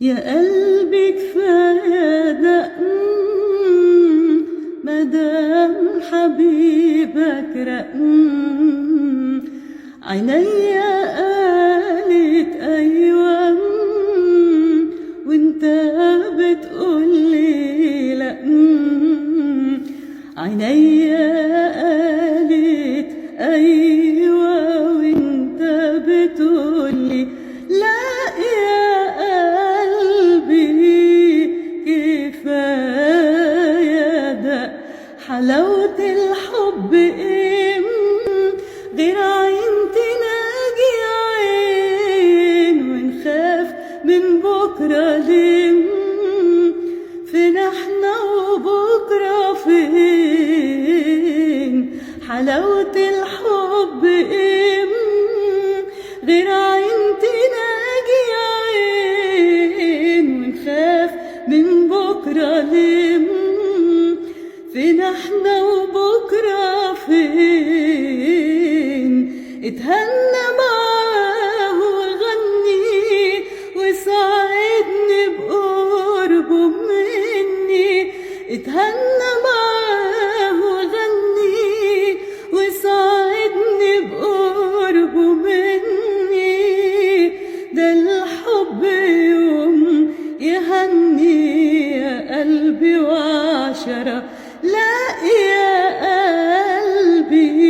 يا قلبي كفاية دق، مدام حبيبك رق. عينيا قالت أيوة وانت بتقولي لأ. عينيا قالت أيوة وانت بتقولي لا. يا قلبي كفاية ده، حلاوة الحب إيه غير عين تناجي عين، ونخاف من بكرة ليه؟ فين احنا وبكرة فين؟ حلاوة الحب إيه غير عين تناجي عين، ونخاف من بكرة ليه؟ فين احنا وبكرة فين؟ اتهنى معاه وغني وساعدني بقربه مني. اتهنى معاه وغني وساعدني بقربه مني. ده الحب يوم يهني يا قلبي وعشرة. لا يا قلبي.